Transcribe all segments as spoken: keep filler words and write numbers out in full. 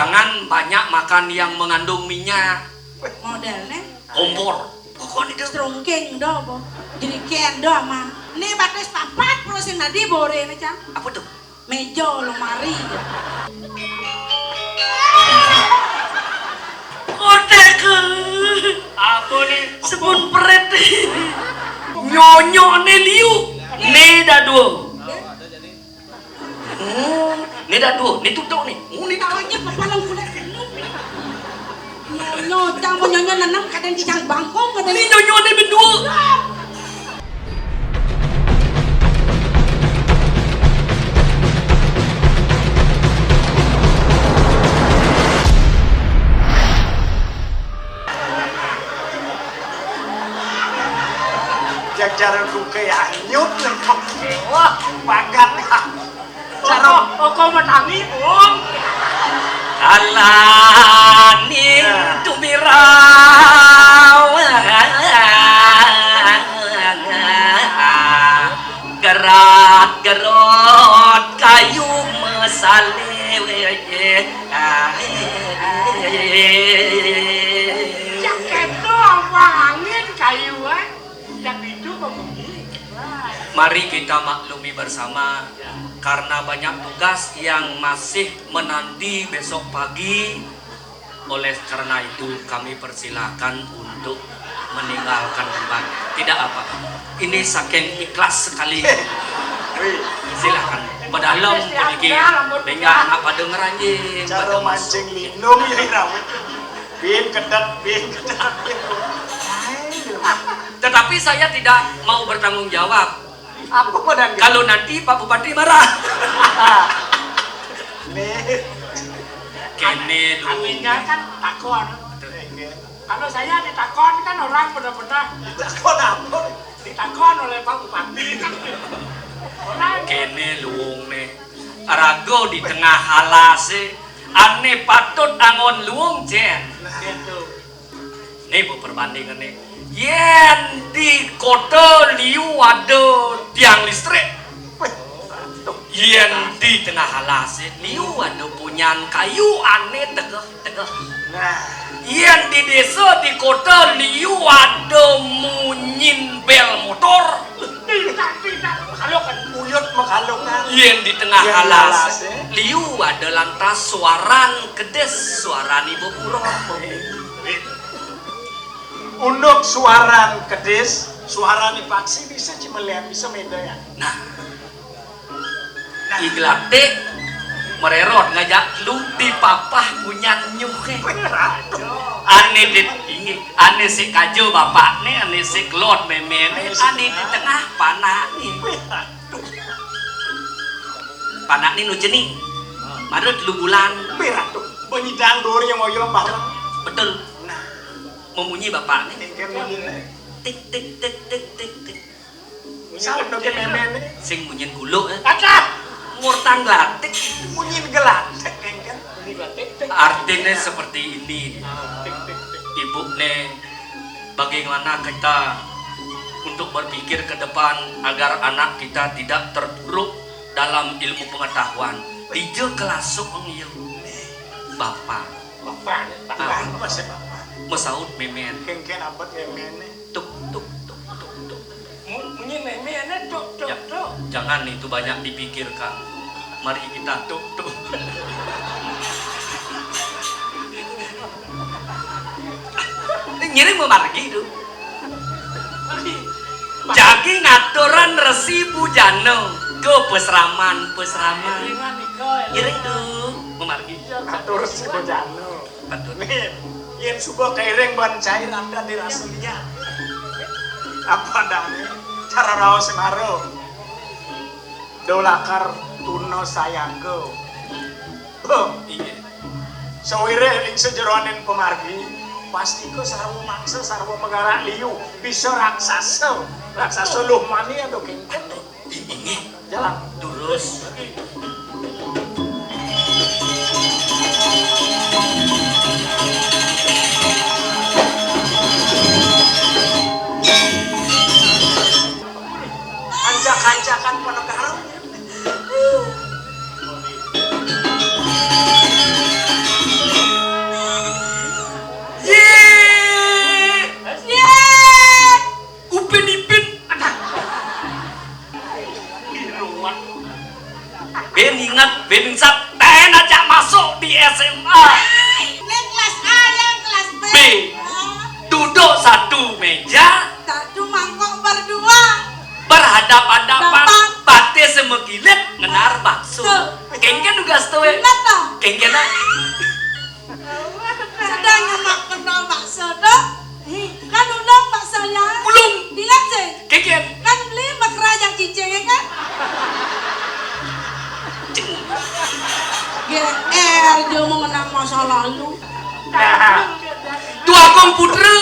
Jangan banyak makan yang mengandung minyak. Model nih. Kompor. Pokoknya dia strongking do, bo. Jadi ken do ama. Nih batas papat puluh sing tadi bore nih, Cang. Apa tuh? Meja, lemari. Kotek. Apa nih? Sepun peret. Nyonyok nih liu. Nih dah dua. Oh, ni dah dua, ni tutup ni. Oh, ni tutup. Tawanya kepala kulit kenu. Nyonyo, cang mau nyonyo nenam kadang di cang bangkong kadang. Ni nyonyo ni berdua. Jajaran buka ya anyut lengkap. Wah, bagat. Cara oko matangi, Bung. Alaning tumirau. Gerat gerot kayu mesalewe. Ya keto apa angin kayu, eh? Yang itu pemungkiri. Mari kita maklumi bersama, karena banyak tugas yang masih menanti besok pagi. Oleh karena itu, kami persilakan untuk meninggalkan tempat. Tidak apa. Ini saking ikhlas sekali. Wih. Silakan. Padahal mriki banyak anak pada ngeranjing, cara pada mancing masuk. Lindung ini rawit. Bin kedat, bin kedat, bin. Tetapi saya tidak mau bertanggung jawab. Apa kok dan kalau nanti Pak Bupati marah. Nih. Kene lu. Aminnya kan takon. Kalau saya ditakon kan orang benar-benar ditakon apa? Ditakon oleh Pak Bupati. Orang kene luwung ne. Raga di tengah alase. Ane patut angon luwung, Jen. Gitu. Nih, bu, perbandingan nih. Yen di kota liu ada tiang listrik. Yen di tengah alas liu ada punyan kayu ane tegeh-tegeh. Nah. Yen di desa, di kota liu ada munyin bel motor. Tidak, tidak, mekalokan. Uyut mekalokan. Yen di tengah alas liu ada lantas suaran kedis, suaran ibu buron. Unduk suaran kedis, suaran paksi bisa cimelian, bisa meda ya. Nah. Nah. I glatik mererot ngajak lu dipapah punyan nyuhe. Ane dit inggih, ane sik kaja bapakne, ane sik lot memene, ane di tengah panakne. Panakne nu cening. Mara telu bulan. Berat tuh. Benyidang dori yang ngoyo bareng. Betul. Nah. Memunyi bapakne. Engken munyi. Tik, tik, tik, tik, tik, tik. Saut dong ke memene. Sing munyin guluk, eh. Ada. Murtang glatik. Munyin gelatik, engken. Artinya seperti ini. Ibune, bagaimana kita untuk berpikir ke depan agar anak kita tidak terpuruk dalam ilmu pengetahuan? Dija kelasuk ngilu. Bapak. Bapak, bapak, apa sih bapak? Mesaut memen. Kengken abet memen nih. Tuk, tuk, tuk, tuk, tuk. Mu-, munyi memen nih, tuk, tuk, tuk. Jangan itu banyak dipikirkan. Mari kita tuk, tuk. Ini ngiring memargi tuh. Jagi ngaturan Resi Bujana ke pesraman, pesraman. Ngiring tuh, memargi. Atur Resi Bujana. Atur. Nih, yen suba kairing ban cair ada di rasanya. Apa dane? Cara raos maro. Dolakar tuna sayaga. Beuh. Iya. Sawire ring sajeroning pamargi, pastika sarwa mangsa, sarwa megarak liu, bisa raksasa. Raksasa luh mani ada kengken. Inggih. Jalan. Durus. Ancak-ancakan panegara. Nyemak kena bakso to. Hei, kan ulung bakso ya. Ulung. Ingat sih. Keken. Kan beli makrajang cicing ya kan? G R dia mengenang masa lalu. Nah. Tuakong Putra,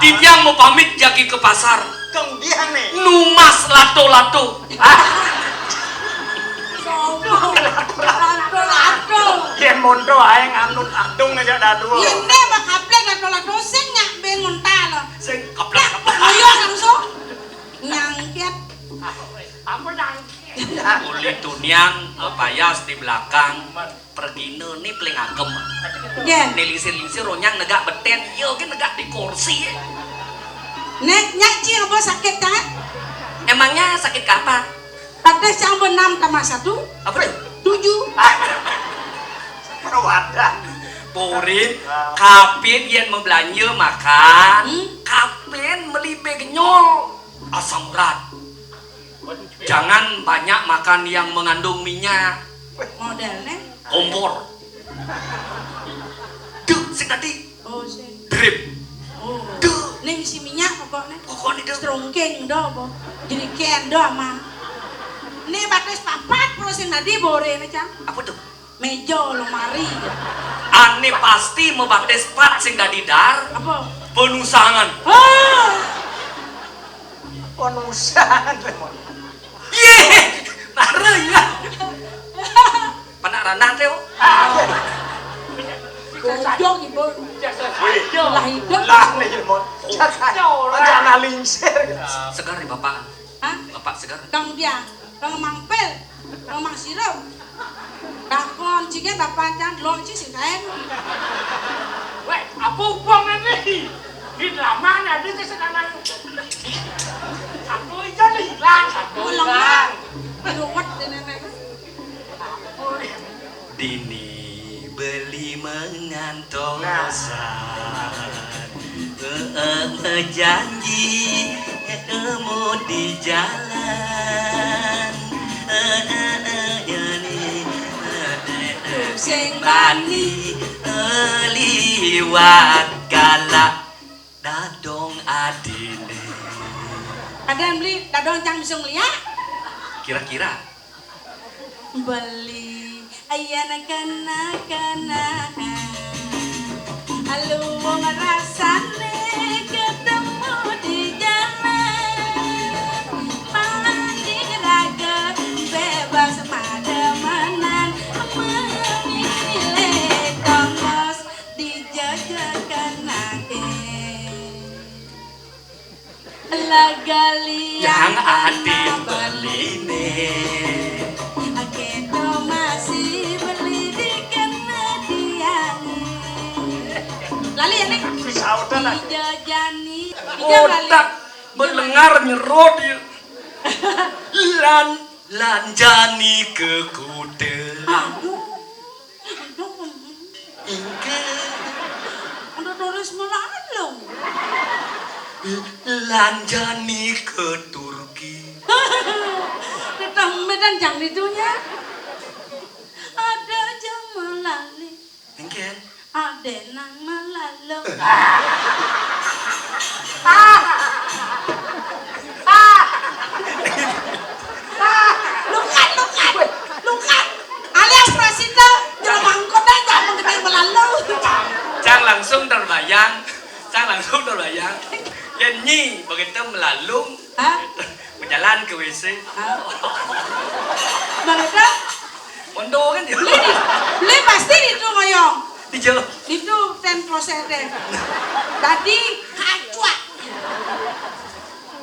titiang mau pamit jagi ke pasar. Kang Dian nih. Numas lato-lato. Sombong. Lato-lato. Yén monto aé nganut adung aja dadua. Yén dé mah kaplek lato-lato sing nyak ben ngontal. Sing kaplek. Ayo langsung. Nyangkét. Ampun nyangkét. Uli tunian, payas di belakang. Pergina ni paling agem. Nggih. Ni lingsir-lingsir ronyang negak beten, iya gé negak di kursi. Nek nyak cing apa sakit kan? Emangnya sakit apa? Pada cang enam tambah satu. Apa tuh? Tujuh. Wadah. Purin, kapin yén mau belanja makan, hmm? Kapin meli bé genyol. Asam urat. Jangan banyak makan yang mengandung minyak. Modelnya? Kompor. Duh, sing tadi. Oh, sing. Drip. Oh. Duh. Ini misi minyak pokoknya. Pokoknya duh. Strongking doh, bo. Jadi kendo ama. Ini batis papat puluh sing tadi bore ini, Cang. Apa tuh? Meja, lemari. Ane pasti mebatis pat sing dadi dar. Apa? Penusangan. Oh. Penusangan. Yé, mara ya. Panak ranah téh, oh. Godong ibu. Lah hidup. Lah nih, Mon. Jangan lingsir. Segar nih, Bapak. Hah? Bapak segar. Kang dia, Kang Mangpil, Kang Mang Sirup. Takon cingé bapak cang delok cing sing kaén. Wéh, apa hubungané? Di laman ada sing lanang. Satu itu hilang, satu hilang. Ruwet déné. Dini beli mengantosan. Heeh, janji ketemu di jalan. Heeh, janji sing bani liwat galak dadong adine. Kadang beli dadong cang bisa ngeliat. Kira-kira beli ayana kena-kena. Aluwung rasane ketemu di jalan. Mandi raga bebas mademenan memilih tongos di jajakan ake. Laga liang yang ati beline. Akéto masih beli di kena diangi. Lali ya, Nek? Sautan, ah. Dijajani. Otak mendengar nyerot ya. Lan, lanjani ke kuda. Aduh. Inggih. Udah tulis melalung. Lanjani ke Turki. Ketemu dan jang itunya. Ada aja melali. Inggih. Ada nang melalung. Lukan, lukan, lukan. Alias Prasida, jelema engko dah, jangan mengenai melalung. Cang langsung terbayang, cang langsung terbayang. Yén nyi begitu melalung, hah? Menjalan ke W C. Hah? Mana dah? Mondo kan dia. Beli, beli pasti itu ngoyong. Ijo. Itu ten kloset deh. Tadi kacuak.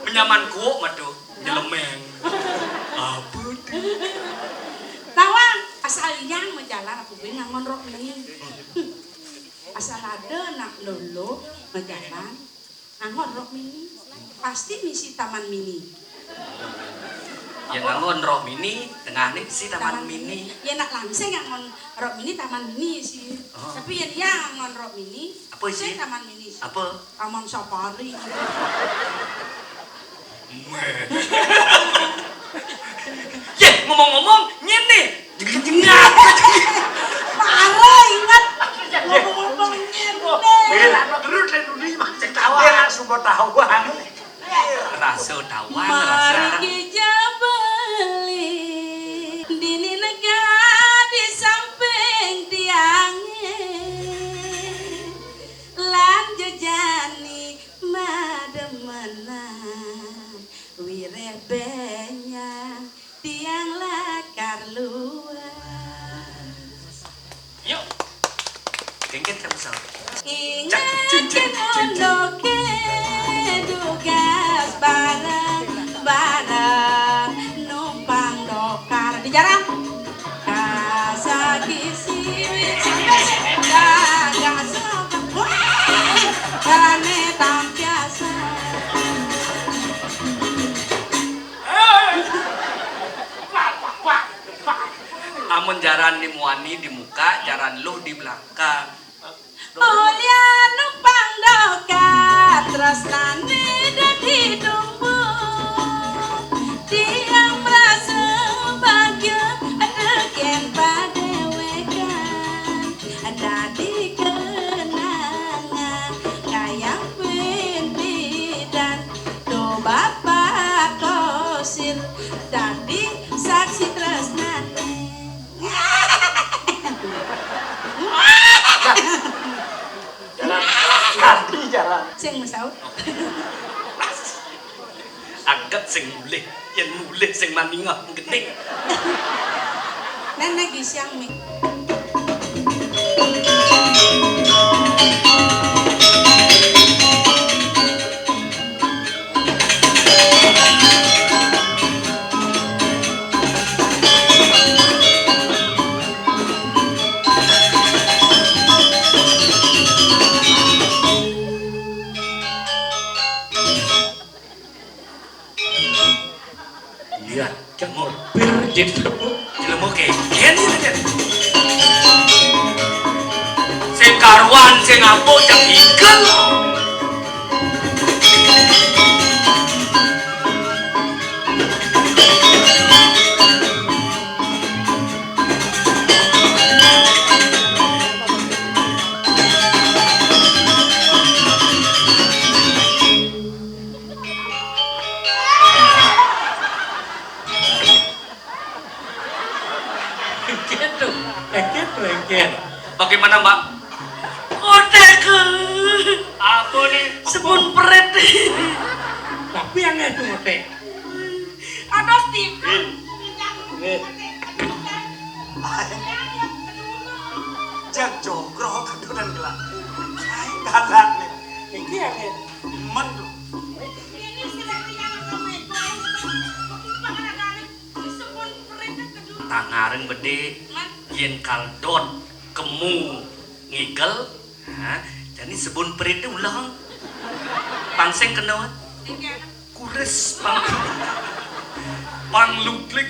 Menyaman kuok mah tuh. Nyelemeng. Apa tuh? Tawang, asal yang menjalan aku beli ngangon rok mini. Asal ada nak lolo menjalan ngangon rok mini. Pasti misi taman mini. Ya ngangon rok mini, tengah nih si taman mini. Ya nak langsung ngangon rok mini taman mini sih. Oh. Tapi ya dia ngangon rok mini. Apa sih? Taman mini sih. Apa? Taman Safari. Yé, ngomong-ngomong, nyén nih. Jengah. Parah ingat. Ngomong-ngomong nyén nih. Inggih, Kang Sal. Inget kén ngono ké, dugas bareng-bareng numpang dokar di jaran. Kasakisi sampai gagah sobat. Wah, jalané tampiasa. Amun jaran ni muani di muka, jaran luh di belakang. Ulian numpang dokar, tresnané dadi tumpuk. Tiang merasa bahagia, dadi kenangan, dadi kenangan. Kayang pimpinan, do Bapak Kosir, dadi saksi tresnané. Jalan. Adi jalan. Sing masaut. Aget sing mulih, yén mulih sing maningah gending. Nénék gisiang mi. Iya, cek mobil di depan. Jelema kéngkén gitu kan. Sing karuan, sing apa, cek igel. Engkén tuh, engkén tuh, engkén. Bagaimana, Mbak? Kotek. Apa nih? Sebun perit. Tapi yang itu ngotek. Ada stiker. Nih. Nih. Jang jongkro kedunan gelap. Aing galak nih. Iki yang men. Tangareng bedé, yén kaldot kemu ngigel, ha, jani sebun perit ulah. Pang sing kena. Kuris pang, pang luglig.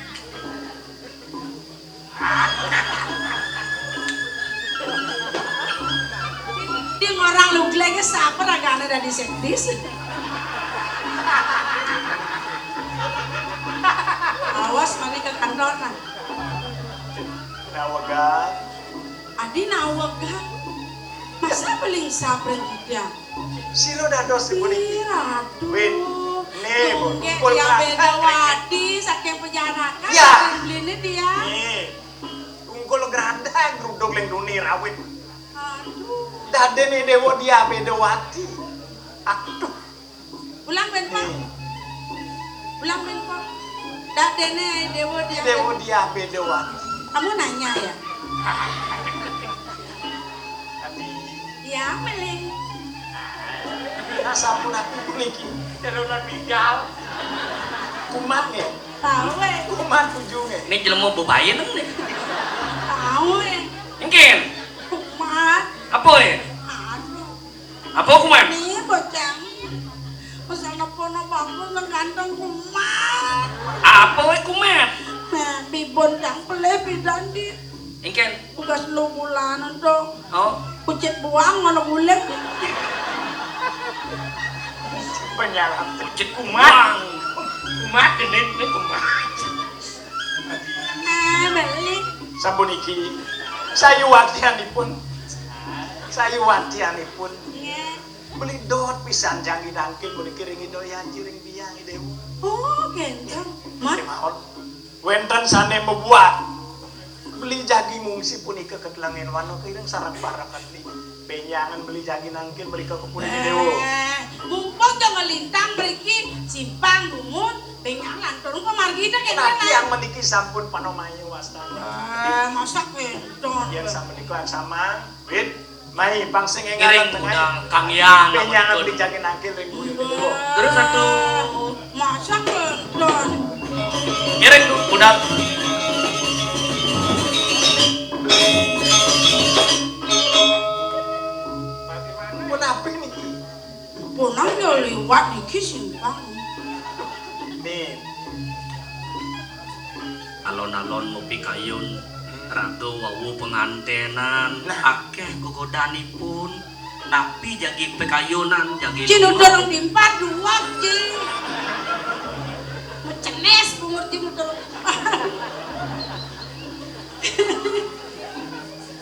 Di ngorang luglig sapa ragané dadi sekdis. Awas mani ke kantor nah. Nawegang. Adi nawegang. Masa beling sapring kita. Sira dados puniki. Ih, Ratu. Wit. Nih, Bu. Tungkek kumpul dia kerandang Bedawati saking Pejarakan, ya. Saking Bliné dia. Nih. Kumpul kerandang, gruduk ling duni rawit. Aduh. Dadéné Déwa Dia Bedawati. Aduh. Ulang, Ben, Pak. Nih. Ulang, Ben, Pak. Dadéné Déwa Dia. Déwa Dia Bedawati. Kamu nanya ya? Adi. Ya, melih. Nah, sampun aku puniki. Jaluran tinggal. Kumat nggih? Tahu, eh. Kumat ujungnya. Ini jelema bebayen nih. Tahu, eh. Engkin. Kumat. Apa, eh? Aduh. Apa kumat? Nih, bocah. Pesan apa napa aku nang ganteng kumat. Apa, eh, kumat? Nah, bibon yang pelih bidan di. Engkin. Tugas lu bulanan to. Oh. Kucit buang ngono guling. Penyalah kucit kumat. Kumat ini, ini kumat. Eh, beli. Sampun iki. Sayuwaktianipun. Sayuwaktianipun. Nggih. Beli dot pisan janggi nangkil puniki ring Ida Hyang Jiring Biang Dewa. Oh, gendong. Mat. Nggih mawon. Wénten sané mabuat. Beli jagi ngungsi punika ketelengen wana kirang sareng parekan niki. Benjangan beli jagi nangkil mrika kepuri Dewa. Eh, mumpung jeng ngelintang mriki simpang bungut, benjangan turun ke margi dah kene. Tapi yang meniki sampun panomaya wastana. Eh, masa kentong. Yang sampun niku yang sama, wit. Mai, pang sing ngiring budal Kang Hyang. Terus satu. Masa kentut. Ngiring budal. Munafik niki. Punang ya liwat niki simpang. Nih. Alon-alon mupikayun raga wau pengantenan. Nah. Akeh gegodanipun. Napi jagi pikayunan, jagi. Cin udah orang timpat dua, Cin. Mecenes bungut Cin udah orang timpat.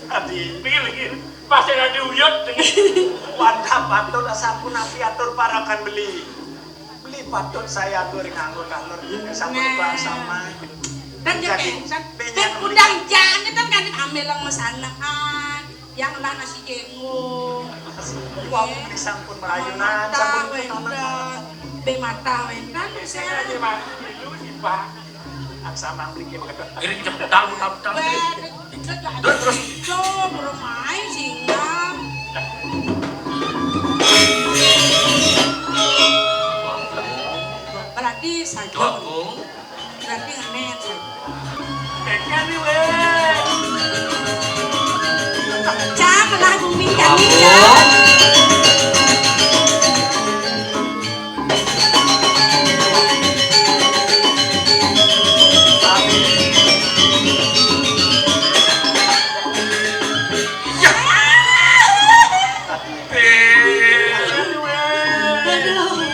Adi, pikir lagi. Pasti ada uyut. Wantah patut sampun napi atur parakan beli. Beli patut saya tuh ring anggur kantor ini sampun. Nah. Sama. Dan jadi, dan udang jangan kan kan ambil yang mesanaan, yang lah nasi jenggo. Wah, beli sampun merayunan, sampun wenten. Be mata wenten, saya lagi mati dulu sih, Pak. Aksana mriki mengedot. Ini cepetan, putar-putar. Terus, terus. Cok, belum main singa. Berarti saja. Berarti ngemet. Jangan lah bumi kami ya.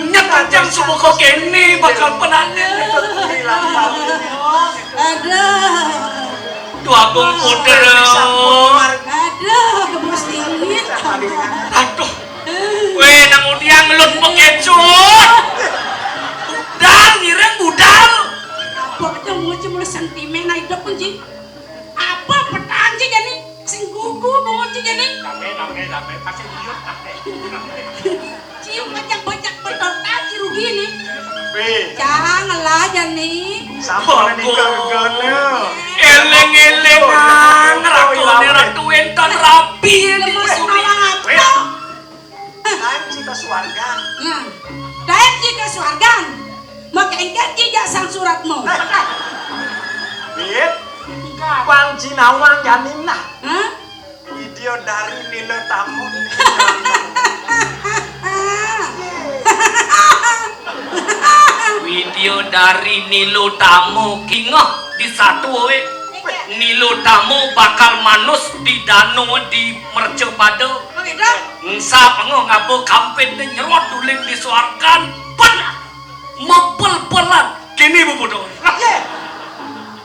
Nyekajang sumuko kene bakal penane. Aduh. Tuh Agung puter. Aduh, Gusti. Aduh. Weh, nang udiang lut pengecut. Budal, ngiring budal. Apa kita mau cuma sentimen aja pun, Ji. Apa petan, Ji, jadi? Sing gugu mau, Ji, jadi? Tapi, tapi, tapi, pasti liut, tapi. Cium bajak-bajak betul tadi rugi nih. Janganlah, Jani. Sabar nih, Kak. Eleng-eleng, rakone ratu entan rapi ini. Lemes malah apa? Daeng cika suargan. Nah, daeng cika suargan. Maka engke jejak sang suratmu. Wit, Bang Jinawang Janinah. Hah? Widya dari Nila Tamun. Widya dari Nila Tamu kingeh di satu we. Nila Tamu bakal manus di danu di mercapada. Begitu? Ngsap ngo ngaba kampit nyerot uling di suargan. Pet! Mepel-pelan. Kini bubudo. Ye.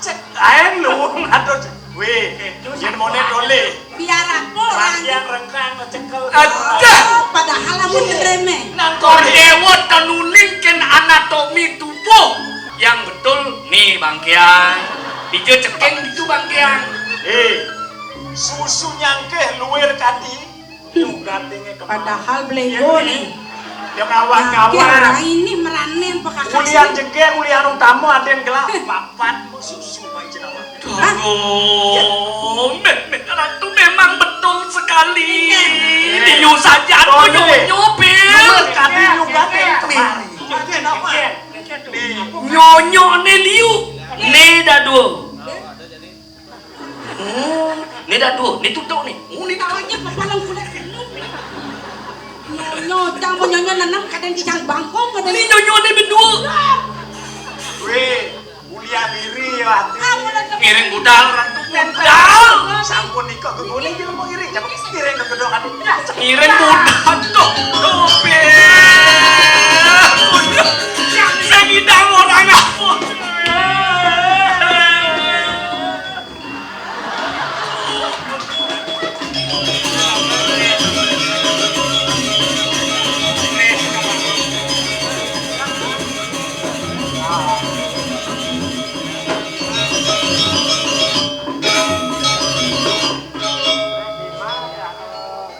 Cek aeng luung atur. Weh, yen mone dole. Biar apa orang. Yang rengkang ngecekel. Aduh. Padahal amun remeh. Nang kor dewa tenuning ken anatomi tubuh. Yang betul nih Bang Kiang. Dija ceking gitu Bang Kiang. Eh, susu nyangkeh luwir kati. Padahal blengo nih. Yang ngawang-ngawang. Ini meranin pekakasih. Kuliah jengke, kuliah utama aden gelap. Papat mau susu baik jenawang. Aduh, me- me- Ratu memang betul sekali. Iya. Liu saja aku nyonyo, Bil. Kami juga kemari. Nyonyo ne liu. Ne dadua. Hmm, ne dadua, ne tutuk ne. Oh, ne tutuk. Aja kepala kulit. Nyonyo, jangan nyonyo nenem kadang di jang bangkong kadang. Ne nyonyo ne berdua. Weh. Mulia diri ya ati. Ngiring budal, Ratu budal. Sampun nika gegone iki lemu ngiring, jangan ngiring ke gedong ati. Ngiring budal tuh. Tuh, Pi.